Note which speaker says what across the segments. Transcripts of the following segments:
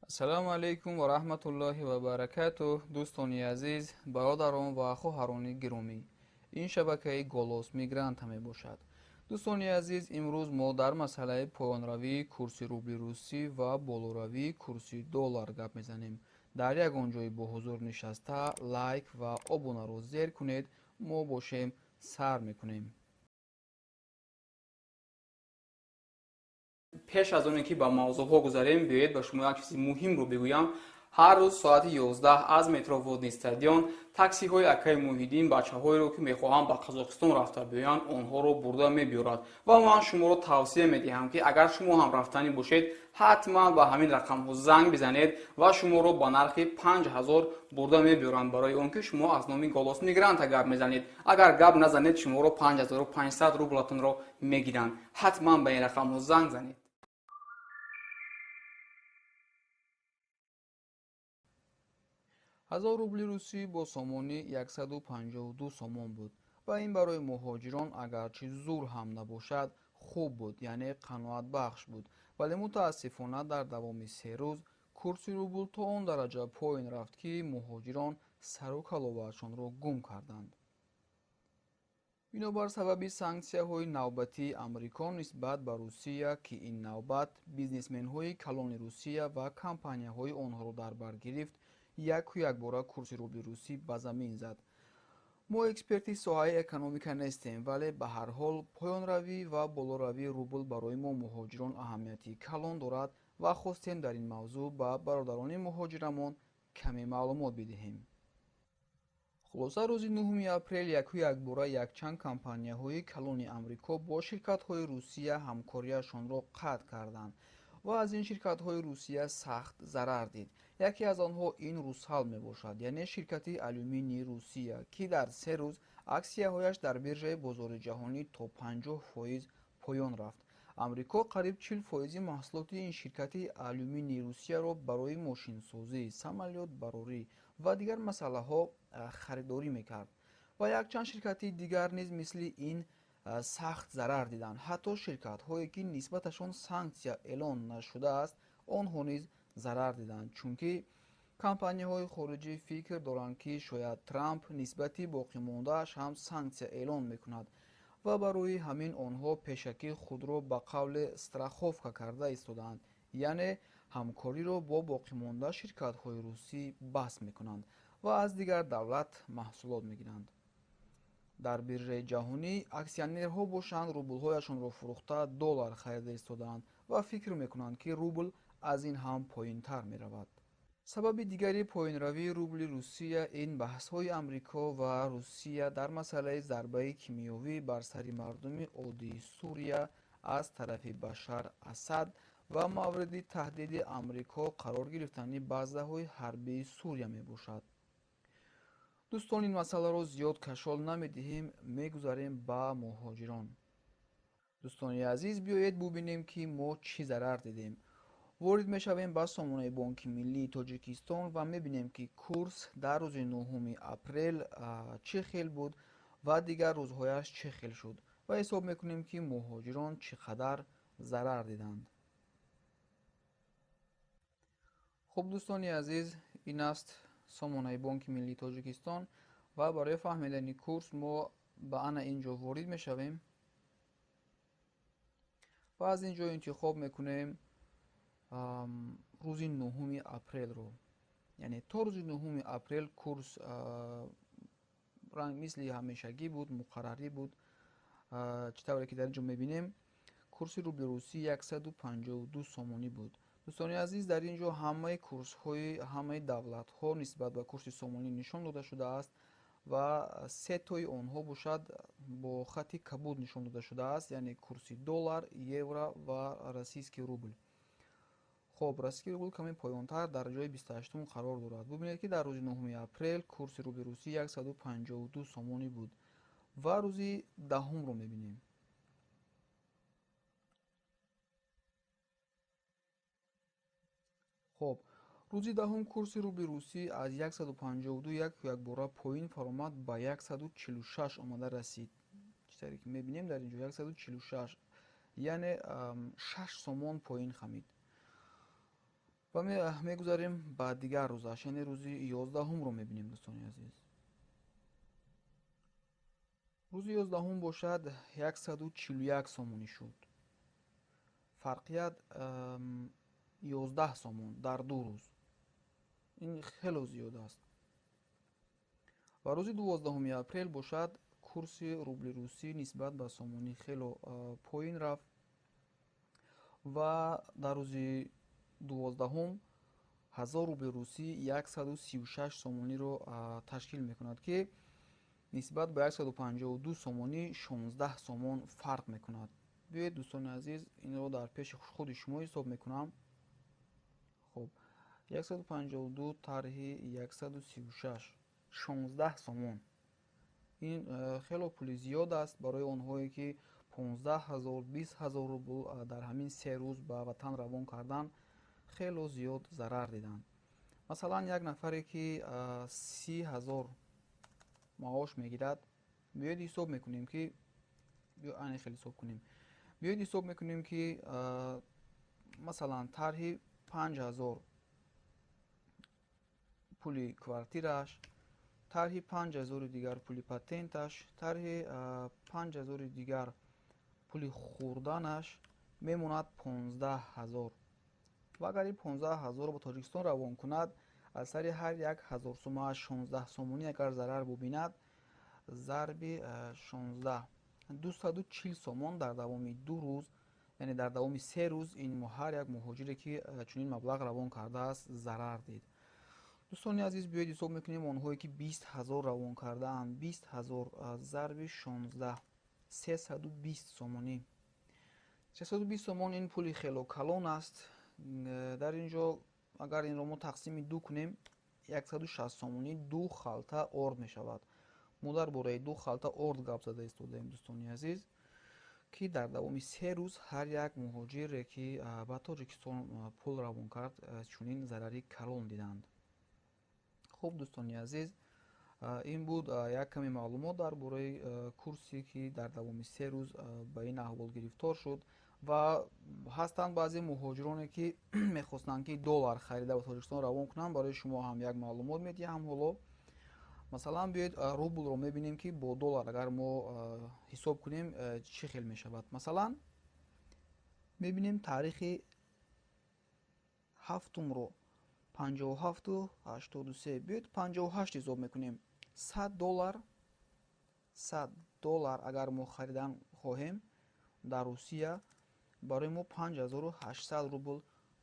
Speaker 1: Ассалому алайкум ва раҳматуллоҳи ва баракатуҳ, дӯстони азиз, бародарон ва хоҳарони гиромӣ. Ин шабакаи Голос Мигранта мебошад. Дӯстони азиз, имрӯз мо дар масъалаи поёнравии курси рубли русӣ ва болоравии курси доллар гап мезанем. Дар ягон ҷои боҳузур нишаста лайк ва обунаро зер кунед, мо бошем сар мекунем. Пеш аз оне ки ба мавзӯъҳо гузарем, биёед ба шумо як чизи муҳимро бигӯям. Ҳар рӯз соати 11 аз метро Водный стадион таксиҳои акаи Муҳиддин бачаҳоеро, ки мехоҳанд ба Қазоқистон рафта биёянд, онҳоро бурда мебиёрад. Ва ман шуморо тавсия медиҳам, ки агар шумо ҳам рафтанӣ бошед, ҳатман ба ҳамин рақамҳо занг бизанед ва шуморо ба нархи 5000 бурда мебиёранд, барои он ки шумо аз номи Голос Мигранта гап мезанед. Агар гап назанед, шуморо 5500 рублатонро мегиранд. Ҳатман ба ин рақамҳо занг занед. 1000 рубли русӣ бо сомонӣ 152 сомон буд ва ин барои муҳоҷирон агарчи зур ҳам набошад, хуб буд, яъне қаноатбахш буд. Вале мутаассифона дар давоми 3 рӯз курси рубл то он дараҷа поин рафт, ки муҳоҷирон сару каловаашонро гум карданд. Бинобар сабаби санксияҳои навбатии Амрико нисбат ба Русия, ки ин навбат бизнесменҳои калони Русия ва компанияҳои онҳоро дар бар гирифт, яку якбора курси рубли русӣ ба замин зад. Мо эксперти соҳаи экономика нестем, вале ба ҳар ҳол поёнравӣ ва болоравии рубл барои мо муҳоҷирон аҳамияти калон дорад ва хостем дар ин мавзӯъ ба бародарони муҳоҷирамон каме маълумот бидиҳем. Хулоса, рӯзи 9 апрел яку якбора якчанд компанияҳои калони Амрико бо ширкатҳои Русия ҳамкориашонро қатъ карданд ва аз ин ширкатҳои Русия сахт зарар дид. Яке аз онҳо ин Русал мебошад, яъне ширкати алюминии Русия, ки дар 3 рӯз аксияҳояш дар биржаи бозори ҷаҳонӣ то 50% поён рафт. Амрико қариб 40% маҳсулоти ин ширкати алюминии Русияро барои мошинсозӣ, самолётбарорӣ ва дигар масъалаҳо харидорӣ мекард. Ва якчанд ширкати дигар низ мисли ин сахт зарар диданд. Ҳатто ширкатҳое, ки нисбаташон санксия эълон нашудааст, онҳо низ зарар диданд, чунки компанияҳои хориҷӣ фикр доранд, ки шояд Трамп нисбати боқимондааш ҳам санксия эълон мекунад ва барои ҳамин онҳо пешакӣ худро ба қавле страховка карда истодаанд, яъне ҳамкориро бо боқимонда ширкатҳои русӣ баст мекунанд ва аз дигар давлат маҳсулот мегиранд. Дар биржаи ҷаҳонӣ аксионерҳо бошанд, рублҳояшонро фурӯхта доллар харида истодаанд ва фикр мекунанд, ки рубл аз ин ҳам поинтар меравад. Сабаби дигари поинравии рубли Русия ин баҳсҳои Амрико ва Русия дар масъалаи зарбаи кимиёвӣ бар сари мардуми оддии Сурия аз тарафи Башар Асад ва мавриди таҳдиди Амрико қарор гирифтани базаҳои ҳарбии Сурия мебошад. Дӯстон, ин масъаларо зиёд кашол намедиҳем, мегузарем ба муҳоҷирон. Дӯстони азиз, биёед бубинем, ки мо чӣ зарар дидем. Ворид мешавем ба сомонаи Бонки Миллии Тоҷикистон ва мебинем, ки курс дар рӯзи 9 апрел чӣ хел буд ва дигар рӯзҳояш чӣ хел шуд ва ҳисоб мекунем, ки муҳоҷирон чӣ қадар зарар диданд. Хуб, дӯстони азиз, ин аст сомонаи Бонки Миллии Тоҷикистон ва барои фаҳмидани курс мо ба ана ин ҷо ворид мешавем ва аз ин ҷо интихоб мекунем рӯзи 9 апрелро. Яъне то рӯзи 9 апрел курс ранг мисли ҳамешагӣ буд, муқаррарӣ буд. Чӣ тавре ки дар ин ҷо мебинем, курси рубли русӣ 152 сомонӣ буд. Дӯстони азиз, дар ин ҷо ҳамаи курсҳои ҳамаи давлатҳо нисбат ба курси сомонӣ нишон дода шудааст ва се тои онҳо бошад бо хати кабуд нишон дода шудааст, яъне курси доллар, евро ва российский рубл. Хоб, российский рубл каме поёнтар дар ҷои 28-ум қарор дорад. Бубинед, ки дар рӯзи 9 апрел курси рубли русӣ 152 сомонӣ буд ва рӯзи 10-умро мебинем. Хоб, рӯзи 10-ум курси рубли русӣ аз 152 яку якбора поин фаромад, ба 146 омада расид. Чӣ тавре ки мебинем, дар ин ҷо 146, яъне 6 сомон поин хамид. Ва мегузарем ба дигар рӯзаш, яъне рӯзи 11-умро мебинем, дӯстони азиз. Рӯзи 11-ум бошад, 141 сомонӣ шуд. Фарқият 11 сомон дар 2 рӯз. Ин хело зиёд аст. Ва рӯзи 12 апрел бошад, курси рубли русӣ нисбат ба сомонӣ хело поин рафт ва дар рӯзи 12-ум 1000 рубли русӣ 136 сомониро ташкил мекунад, ки нисбат ба 152 сомонӣ 16 сомон фарқ мекунад. Биёед, дӯстони азиз, инро дар пеши худи шумо ҳисоб мекунам. Хуб, 152 тарҳи 136, 16 сомон. Ин хело пули зиёд аст барои онҳое, ки 15 000, 20 000 рубл дар ҳамин 3 рӯз ба ватан равон кардан, хело зиёд зарар диданд. Масалан, як нафаре, ки 30 000 маош мегирад, биёед ҳисоб мекунем, ки ани хел ҳисоб кунем. Биёед ҳисоб мекунем, ки масалан тарҳи 5000 пули квартирааш, тарҳи 5000-и дигар пули патенташ, тарҳи 5000-и дигар пули хӯрданаш, мемонад 15 000. Ва агар ин 15 000-ро ба Тоҷикистон равон кунад, аз сари ҳар як ҳазор сума 16 сомонӣ агар зарар бубинад, зарби 16, 240 сомон дар давоми 2 рӯз, яъне дар давоми 3 рӯз ин ҳар як муҳоҷире, ки чунин маблағ равон кардааст, зарар дид. Дӯстони азиз, биёед ҳисоб мекунем онҳое, ки 20 000 равон кардаанд. 20 000 зарби 16, 320 сомонӣ. 320 сомон ин пули хело калон аст. Дар ин ҷо агар инро мо тақсими ду кунем, 160 сомонӣ ду халта орд мешавад. Мо дар бораи ду халта орд гап зада истодаем, дӯстони азиз, ки дар давоми 3 рӯз ҳар як муҳоҷире, ки ба Тоҷикистон пул равон кард, чунин зарари калон диданд. Хуб, дӯстони азиз, ин буд як каме маълумот дар бораи курсе, ки дар давоми 3 рӯз ба ин аҳвол гирифтор шуд. Ва ҳастанд баъзе муҳоҷироне, ки мехостанд, ки доллар харида ба Тоҷикистон равон кунанд. Барои шумо ҳам як маълумот медиҳам. Ҳоло масалан биёед рублро мебинем, ки бо доллар агар мо ҳисоб кунем, чӣ хел мешавад. Масалан, мебинем таърихи ҳафтумро, 57,83. Биёед, 58 ҳисоб мекунем. 100 доллар, 100 доллар агар мо харидан хоҳем дар Русия, барои мо 5800 рубл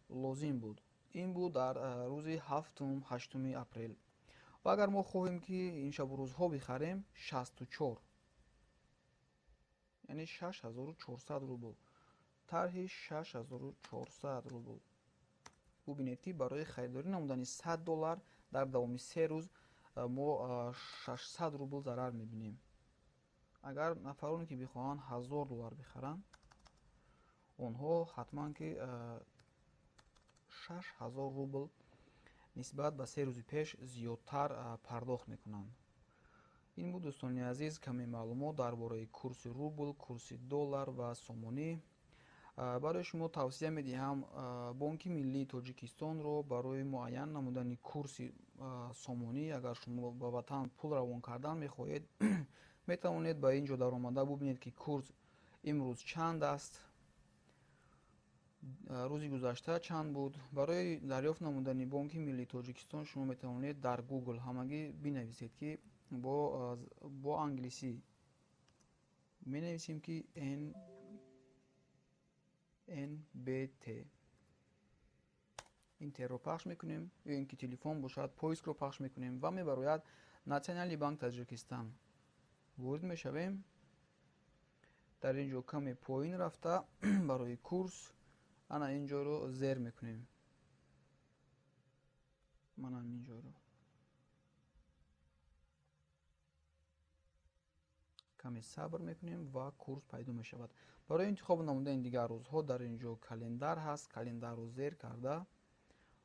Speaker 1: лозим буд. Ин буд дар рӯзи ҳафтум, 8-уми апрел. Ва агар мо хоҳем, ки ин шабу рӯзҳо бихарем, 64, яъне 6400 рубл, тарҳи 6400 рубл. Бубинед, ки барои харидорӣ намудани 100 доллар дар давоми 3 рӯз мо 600 рубл зарар мебинем. Агар нафароне, ки бихоҳанд 1000 доллар бихаранд, онҳо ҳатман ки 6000 рубл нисбат ба 3 рӯзи пеш зиёдтар пардохт мекунанд. Ин буд, дӯстони азиз, каме маълумот дар бораи курси рубл, курси доллар ва сомонӣ. Барои шумо тавсия медиҳам Бонки миллии Тоҷикистонро барои муайян намудани курси сомонӣ. Агар шумо ба ватан пул равон кардан мехоҳед, метавонед ба ин ҷо даромада бубинед, ки курс имрӯз чанд аст, рӯзи гузашта чанд буд. Барои дарёфт намудани Бонки миллии Тоҷикистон шумо метавонед дар Google ҳамагӣ бинависед, ки бо англисӣ менависем, ки НБТ, Enter ро пахш мекунем ё ин ки телефон бошад, поиск ро пахш мекунем ва мебарояд Национальный банк Таджикистан. Ворид мешавем. Дар ин ҷо каме поин рафта, барои курс ана ин ҷойро зер мекунем. Манам ин ҷойро каме сабр мекунем ва курс пайдо мешавад. Барои интихоб намудани дигар рӯзҳо дар ин ҷо календар ҳаст. Календарро зер карда,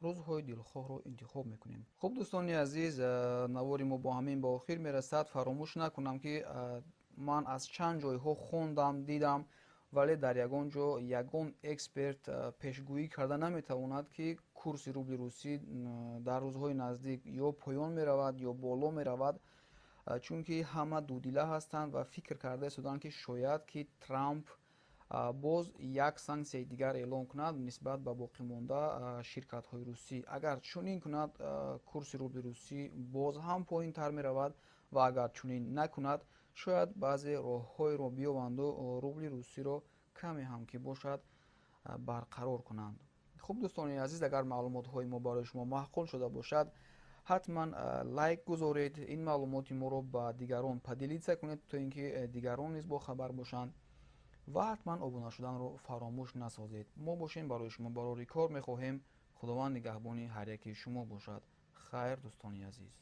Speaker 1: рӯзҳои дилхоҳро интихоб мекунем. Хуб, дӯстони азиз, навори мо бо ҳамин ба охир мерасад. Фаромӯш накунам, ки ман аз чанд ҷойҳо хондам, дидам. Вале дар ягон ҷо ягон эксперт пешгӯӣ карда наметавонад, ки курси рубли русӣ дар рӯзҳои наздик ё поён меравад, ё боло меравад, чунки ҳама дудила ҳастанд ва фикр карда истоданд, ки шояд ки Трамп боз як санксияи дигар эълон кунад нисбат ба боқимонда ширкатҳои русӣ. Агар чунин кунад, курси рубли русӣ боз ҳам поинтар меравад ва агар чунин накунад, шояд баъзе роҳҳоеро биёбанду рубли русиро каме ҳам ки бошад барқарор кунанд. Хуб, дӯстони азиз, агар маълумотҳои мо барои шумо маъқул шуда бошад, ҳатман лайк гузоред, ин маълумоти моро ба дигарон поделиться кунед, то ин ки дигарон низ бохабар бошанд, ва ҳатман обуна шуданро фаромӯш насозед. Мо бошем, барои шумо барори кор мехоҳем. Худованд нигаҳбони ҳар яки шумо бошад. Хайр, дӯстони азиз.